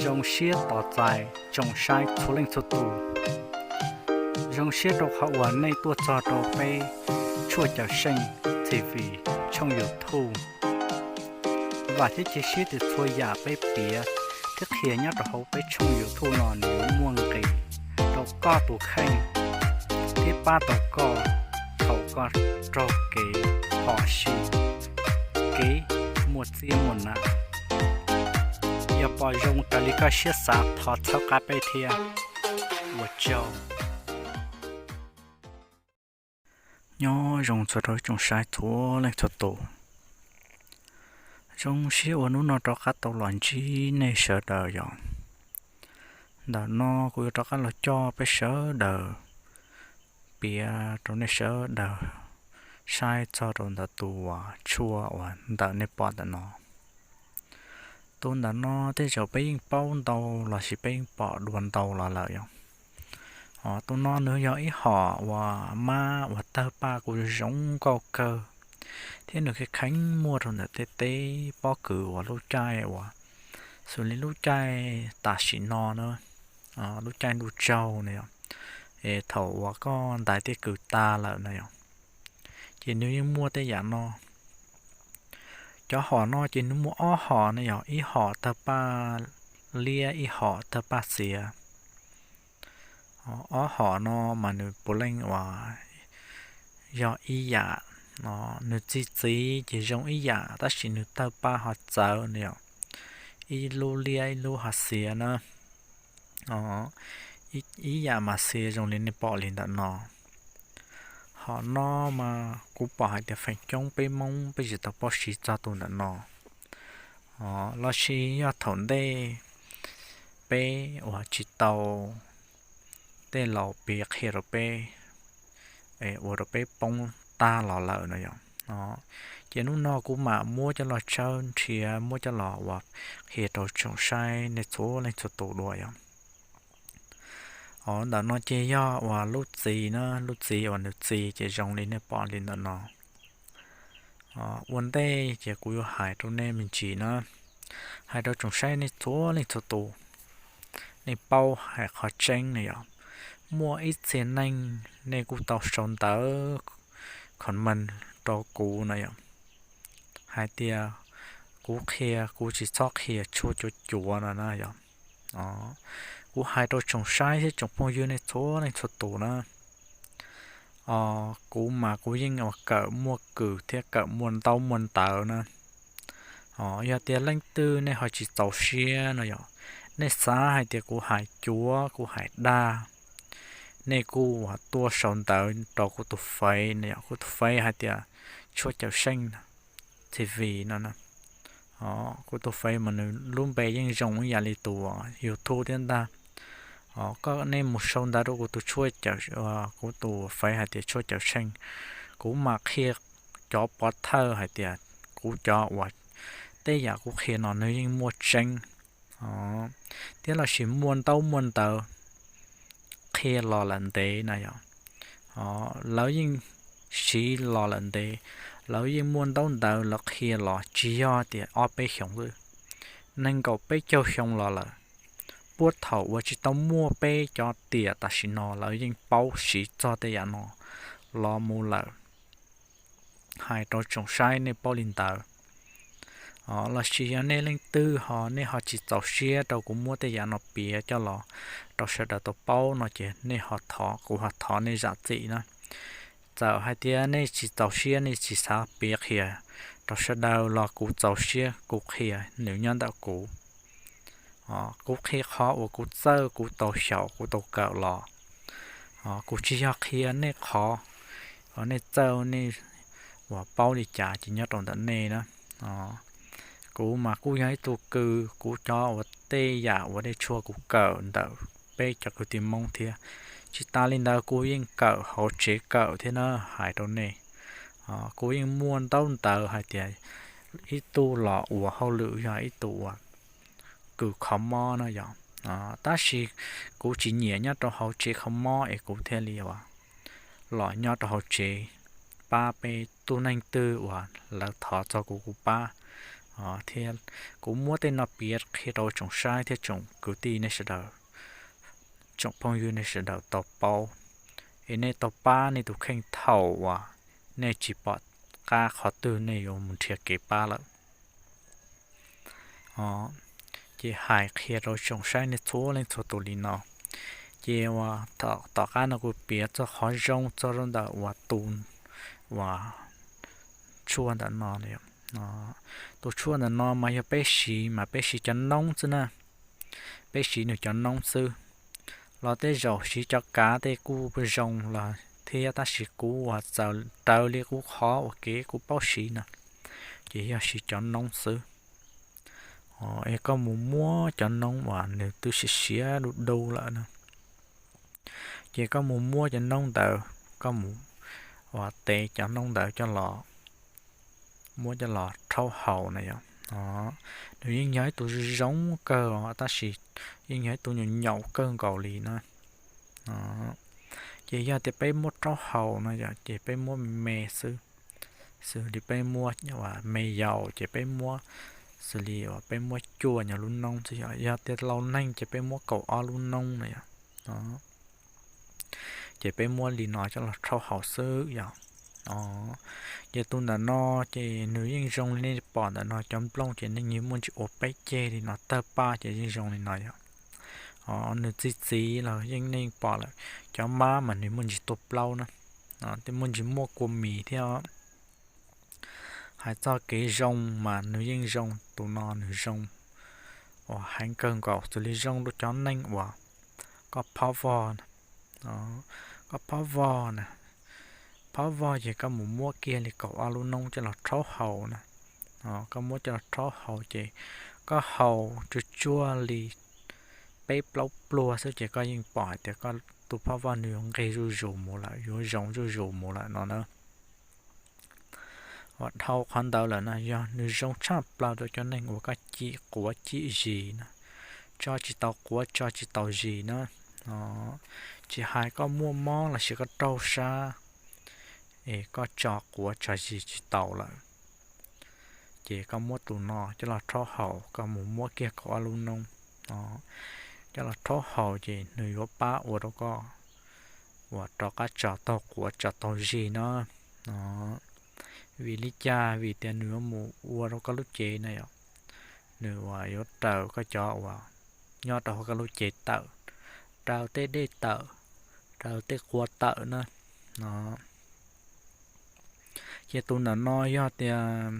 Zoo siab tos txais tsoom saib txhua leej txhua tus. Zoo siab rau qhov uas nej tuaj txog rau peb Tshuaj Cawm Seej T V tshooj YouTube. Vam thiab cia siab tias txhua yam peb piav thiab qhia nyob rau hauv peb tshooj YouTube no nws yuav muaj nqis rau koj tus kheej thiab pab tau koj thaum koj raug kev phom sij, kev muaj txiab muaj nam. Yog pom zoo raws li koj siab xav thov txhawb qab peb thiab. Ua tsaug. Nyob zoo txhua rau ib tsoom saib txhua leej txhua tus. Zoo siab uas hnub no rov qab tau los ntsib nej sawv daws yom. Ntawm no kuv yuav rov qab los coj peb sawv daws piav rau nej sawv daws saib txog rau ntawm tus uas tshuaj uas ntawm nej pom ntawm no. Tus ntawm no tej zaum peb yeej paub ntau lossis peb yeej pom dua ntau los lawm yom. Tus no nws yog ib hom uas mab uas tawg paj kuj zoo nkauj kawg, thiab nws kheev kheev muaj rau ntawm tej teb pob kws uas lub caij uas xws li lub caij tam sim no na, lub caij ntuj tsaug na yom, es thaum uas koj ntais tej kws tas lawm na yom, ces nws yeej muaj tej yam no. Cov hom no ces nws muaj ob hom na yom, ib hom tawg paj liab ib hom tawg paj xiav. Ob hom no mas nws puav leej uas yog ib yam, nws txi txiv ces zoo ib yam tab sis nws tawg paj ho txawv na yom, ib lub liab ib lub ho xiav na. Ib yam mas xiav zoo li nej pom li ntawm no. Hom no mas kuv pom hais tias feem coob peb Hmoob peb tsis tau paub siv txog tus ntawm no. Lossis yog thaum ntej peb uas tsis tau tej laus piav qhia rau peb, ua rau peb poob tag los lawm no yom. Ces hnub no kuv mam muab coj los tshawb nrhiav muab coj los uas qhia rau tsoom saib nej txhua leej txhua tus dua yom. Ntawm no ces yog uas lub txiv na, lub txiv uas nws txi ces zoo li nej pom li ntawm no. Ua ntej ces kuv yuav hais rau nej me ntsis na, hais rau tsoom saib nej txhua leej txhua tus, nej paub hais qhov tseeb na yom. Muaj ib txhia neej nej kuj tau sau ntawv comment rau kuv na yom, hais tias kuv qhia, kuv tsis txhob qhia tshuaj cuav cuav no na yom. Kuv hais rau tsoom saib thiab tsoom phooj ywg nej txhua leej txhua tus na, kuv mas kuv yeej ua kawm muaj kws thiab kawm muaj ntaub muaj ntawv na. Yog tias leej twg nej ho tsis txaus siab no yom, nej xav hais tias kuv hais cuav kuv hais dag, nej kuj uas tuaj sau ntawv rau kuv tus feiv no yom, kuv tus feiv hais tias Tshuaj Cawm Seej T V no. Kuv tus feiv mas nws lub npe yeej zoo ib yam li tus YouTube thiab ntag. Koj nej mus sau ntawv rau kuv tus tshuaj, kuv tus feiv hais tias Tshuaj Cawm Seej, kuv mam qhia cov pov thawj hais tias kuv cov uas tej yam kuv qhia no nws yeej muaj tseeb, thiab lossis muaj ntaub muaj ntawv qhia los lawm ntev na yom. Lawv yeej siv los lawm ntev, lawv yeej muaj ntaub ntawv lawv qhia los tsis yog tias ob peb xyoos xwb, nees nkaum peb caug xyoo los lawm. Puag thaum uas tsis tau muaj peb cov tiam tam sim no lawv yeej paub siv txog tej yam no los mus lawm. Hais rau tsoom saib nej paub li ntawd. Lossis yog nej leej twg ho nej ho tsis txaus siab rau kuv muab tej yam no piav coj los rau sawv daws tau paub no ces nej ho thov, kuv ho thov nej zam txim na. Txawm hais tias nej tsis txaus siab nej tsis xav piav qhia rau sawv daws los kuv txaus siab kuv qhia, nws nyob ntawm kuv. Kuv qhia qhov uas kuv txawj kuv tau xyaum kuv tau kawm los. Kuv tsis yog qhia nej qhov, nej txawj nej uas paub li cas ces nyob rau ntawm nej na. Kuv mas kuj yog ib tug kws, kuv cov uas tej yam uas dej tshuaj kuv kawm ntawm peb cov kwv tij Hmoob thiab. Tsis tas li ntawd kuv yeej kawm hauv tsev kawm thiab na, hais rau nej. Kuv yeej muaj ntaub ntawv hais tias ib tug los ua hauj lwm yog ib tug uas kws kho mob na yom. Tab sis kuv tsis nyiam nyob rau hauv tsev kho mob es kuv thiaj li uas los nyob rau hauv tsev pab peb tug neeg twg uas lawv thov txog kuv kuv pab. Thiab kuv muab tej no piav qhia rau tsoom saib thiab tsoom kwv tij nej sawv daws, tsoom phooj ywg nej sawv daws tau paub, es nej tau pab nej tus kheej thaum uas nej tsis pom qab qhov twg nej yuav mus nrhiav kev pab lawm. Ces hais qhia rau tsoom saib nej txhua leej txhua tus li no. Ces uas tom qab no kuv piav txog qhov zoo txog rau ntawm uas tus uas tshuaj ntawm no. Tus tshuaj ntawm no mas yog peb siv mas peb siv cov noob xwb na, peb siv nws cov noob xwb. Los tej zaum siv cov kav tej kuj zoo los thiab, tab sis kuv uas txawm raws li kuv qhov uas kev kuv paub siv na, ces yog siv cov noob xwb. Es koj mus muab cov noob uas nws twb siav siav du du lawm na, ces koj mus muab cov noob ntawd, koj mus uas tev cov noob ntawd coj los, muab coj los rhaub haus na yom. Nws yeej yog ib tug zoo kawg os, tab sis yeej yog ib tug nyuam nyaum kawg nkaus li na. Ces yog tias peb muab rhaub haus no yom, ces peb muab me me xwb, xws li peb muab me yaus ces peb muab, xws li uas peb muab cuaj nyuag lub noob xwb yom. Yog tias laus neeg ces peb muab kaum ob lub noob na yom. Ces peb muab li no coj los rhaub haus xwb yom. Ces tus ntawm no ces nws yeej zoo li nej pom ntawm no, cov nplooj ces nej yeej muaj ntsis ua peb ceg li no, tawg paj ces yeej zoo li no yom. Nws txi txiv los yeej nej pom lawm, cov mab mas nws muaj ntsis tuaj plaub na, muaj ntsis muaj kua mis thiab. Hais txog kev zoo mas nws yeej zoo, tus no nws zoo uas heev kawg nkaus, xws li zoo rau cov neeg uas koj phob vog, koj phob vog na, phob vog ces koj mus muab kiag li kaum ob lub noob coj los rhaub haus na. Koj muab coj los rhaub haus ces koj haus tsuag tsuag li peb plaub pluag xwb ces koj yeej pom hais tias koj tus phob vog nws yuav nqig zuj zus mus lawm, yuav zoo zuj zus mus lawm no na. Uas dhau qhov ntawd lawm no yog nws zoo tshaj plaws rau cov neeg uas koj cim quav cim zis na, tso tsis tau quav tso tsis tau zis na. Tsis hais koj muaj mob los sis koj raug sab, es koj tso quav tso zis tsis tau lawm, ces koj muab tus no coj los rhaub haus, koj mus muab kiag kaum ob lub noob coj los rhaub haus ces nws yuav pab ua rau koj uas rov qab tso taug quav tso taug zis na. Vim li cas? Vim tias nws yuav mus ua rau koj lub cev na yom, nws uas yuav raws koj cov uas nyob rau hauv koj lub cev tawm, raws tej dej tawm, raws tej quav tawm na. Ces tus ntawm no yog tias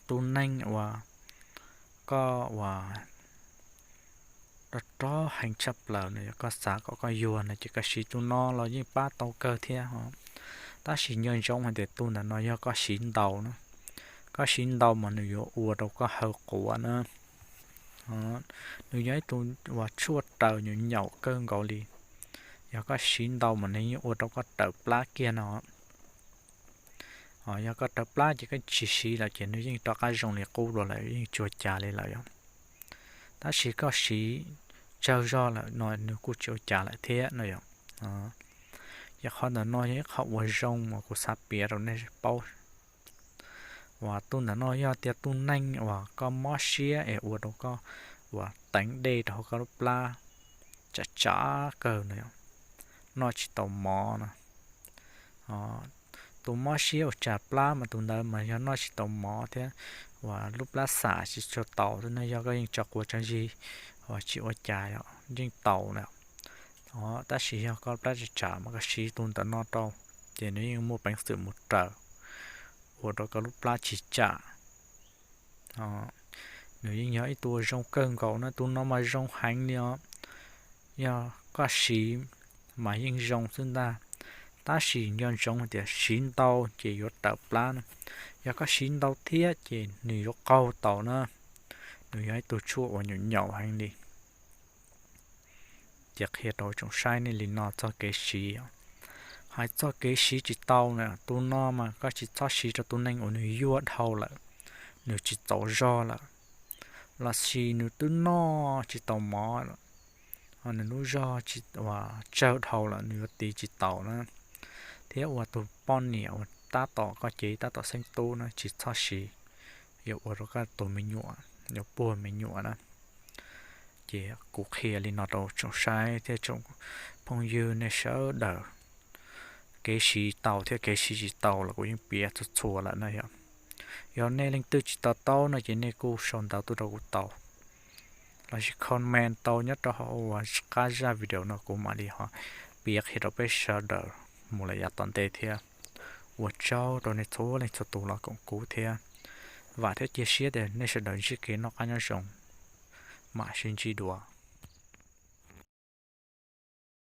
tus neeg uas koj uas rog rog heev tshaj plaws no, yog koj xav kom koj yuag no ces koj siv tus no los yeej pab tau kawg thiab. Tab sis nco ntsoov hais tias tus ntawm no yog koj siv ntau na, koj siv ntau mas nws yuav ua rau koj haw quav na. Nws yog ib tug uas tshuaj raws nyuam nyaum kawg nkaus li. Yog koj siv ntau mas nws yeej ua rau koj raws plab kiag no. Yog koj raws plab ces koj tsis siv lawm ces nws yeej rov qab zoo li qub dua lawm, yeej tsis ua cas li lawm yom. Tab sis koj siv tsawg zog lawm no nws kuj tsis ua cas lawm thiab no yom. Ces qhov ntawm no yog ib qho uas zoo uas kuv xav piav rau nej paub. Uas tus ntawm no yog tias tus neeg uas koj mob siab es ua rau koj uas teev dej rau hauv koj lub plab tsam tsam kawg no, noj tsis tau mov no. Tus mob siab uas tsam plab mas tus ntawd mas yog noj tsis tau mov thiab uas lub plab xam tsis tshua tau xwb no, yog koj yeej tso quav tso zis uas tsis ua cas yom, yeej tau na. Tab sis yog koj plab tsam tsam mas koj siv tus ntawm no rau, ces nws yeej muaj peev xwm mus raws ua rau koj lub plab tsis tsam. Nws yeej yog ib tug zoo kawg nkaus na, tus no mas zoo heev li os. Yog koj siv mas yeej zoo xwb ntag, tab sis nco ntsoov hais tias siv ntau ces yuav raws plab na. Yog koj siv ntau thiab ces nws yuav qaug tau na. Nws yog ib tug tshuaj uas nyuam nyaum heev li. Ces qhia rau tsoom saib nej li no txog kev siv. Hais txog kev siv tsis tau na, tus no mas koj tsis txhob siv rau tus neeg uas nws yuag dhau lawm, nws tsis txaus zog lawm, los sis nws twb noj tsis tau mov, nws lub zog uas tsawg dhau lawm nws yuav tiv tsis taus na, thiab uas tus poj niam uas tab tom koj cev tab tom xeeb tub na tsis txhob siv. yuav ua rau koj tus me nyuam, yuav puag me nyuam na. Ces kuv qhia li no rau tsoom saib thiab tsoom phooj ywg nej sawv daws. Kev siv tau thiab kev siv tsis tau los kuv yeej piav txhua txhua lawm na yom. Yog nej leej twg tsis to taub no ces nej kuj sau ntawv tuaj rau kuv tau, lossis comment tau nyob rau hauv uas qab zaj video no kuv mam li ho piav qhia rau peb sawv daws mus lawm yav tom ntej thiab. Ua tsaug rau nej txhua leej txhua tus los koom kuv thiab. Vam thiab cia siab tias nej sawv daws ntsib kev noj qab nyob zoo. Mam sib ntsib dua.